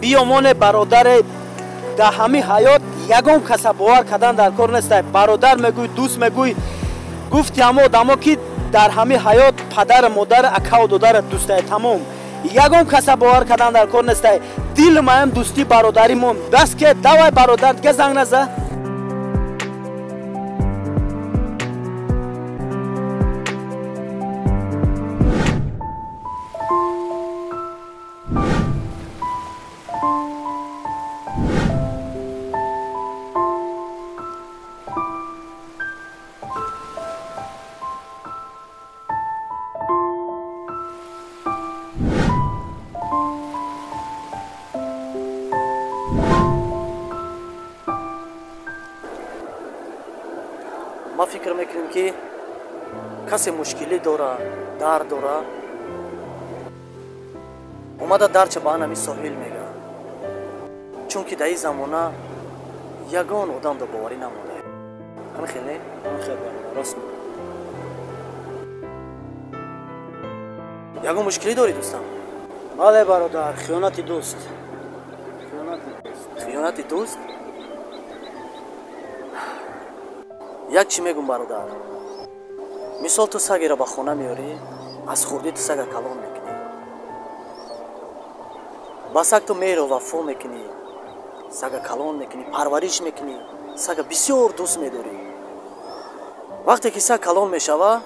Биёмоне бародаре, дар ҳамин ҳаёт ягон каса бовар кардан дар кор нестай. Бародар мегӯй, дӯст мегӯй, гуфти ҳамо одамо ки дар ҳамин ҳаёт падару модар, акаву додарат дӯстай, тамом. Ягон каса бовар кардан дар кор нестай. Дил маям дӯстӣ бародаримон. Бас ке, давай бародар, дига занг наза. Ма фикр мекунем ки касе мушкилӣ дора, дард дора, омада дарча ба ан ҳамин соҳил мега, чунки дар ин замона ягон одам до боварӣ намонда. Ҳамин хел не? Ҳамин хел, рост. Ягон мушкилӣ дорӣ, дӯстам? Бале, бародар, хиёнати дӯст. Хиёнати дӯст. Хиёнати дӯст? Як чӣ мегум, бародар, мисол ту сагеро ба хона меорӣ, аз хурдӣ ту сага калон мекунӣ, ба саг ту меҳру вафо мекунӣ, сага калон мекунӣ, парвариш мекунӣ, сага бисёр дӯст медорӣ. Вақте ки саг калон мешава,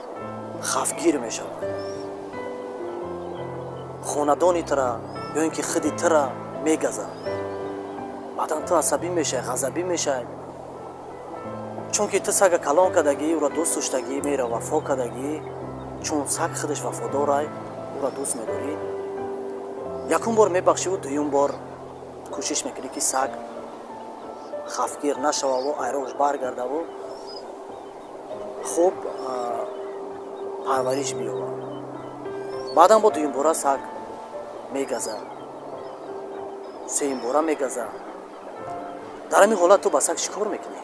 хафгир мешава, хонадони тура ё ин ки худи тура мегаза. Баъдан ту асабӣ мешавӣ, ғазабӣ мешавӣ, чунки ту сага калон кардагӣ, ӯро дӯст доштагӣ, меҳру вафо кардагӣ. Чун саг худаш вафодорай, ӯро дӯст медорӣ. Якум бор мебахшиву дуюм бор кӯшиш мекунӣ ки саг хафгир нашававу айроғш баргардаву хуб парвариш биёва. Баъдан бо дуюмбора саг мегаза, сеюмбора мегаза. Дар ҳамин ҳолат ту ба саг чӣ кор мекунӣ?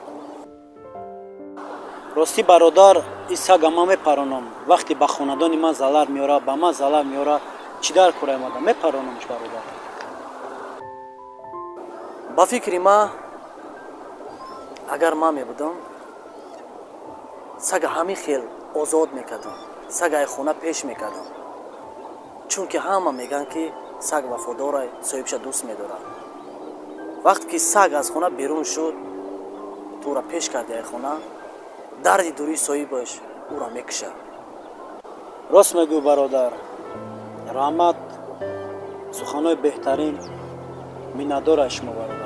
Ростӣ, бародар, ин сага ман мепаронам. Вақте ба хонадони ман залар меёра, ба ман залар меёра, чӣ дар кора омада? Мепаронамш, бародар. Ба фикри ман, агар ман мебудам, сага ҳамин хел озод мекардам, сага ай хона пеш мекардам, чунки ҳама мегӯянд ки саг вафодорай, соҳибша дӯст медорад. Вақте ки саг аз хона берун шуд, ту ӯра пеш карди ай хона, дарди дурии соҳибаш ӯро мекушад. Рост мегӯй, бародар, раҳмат, суханҳои беҳтарин, миннатдор аз шумо, бародар.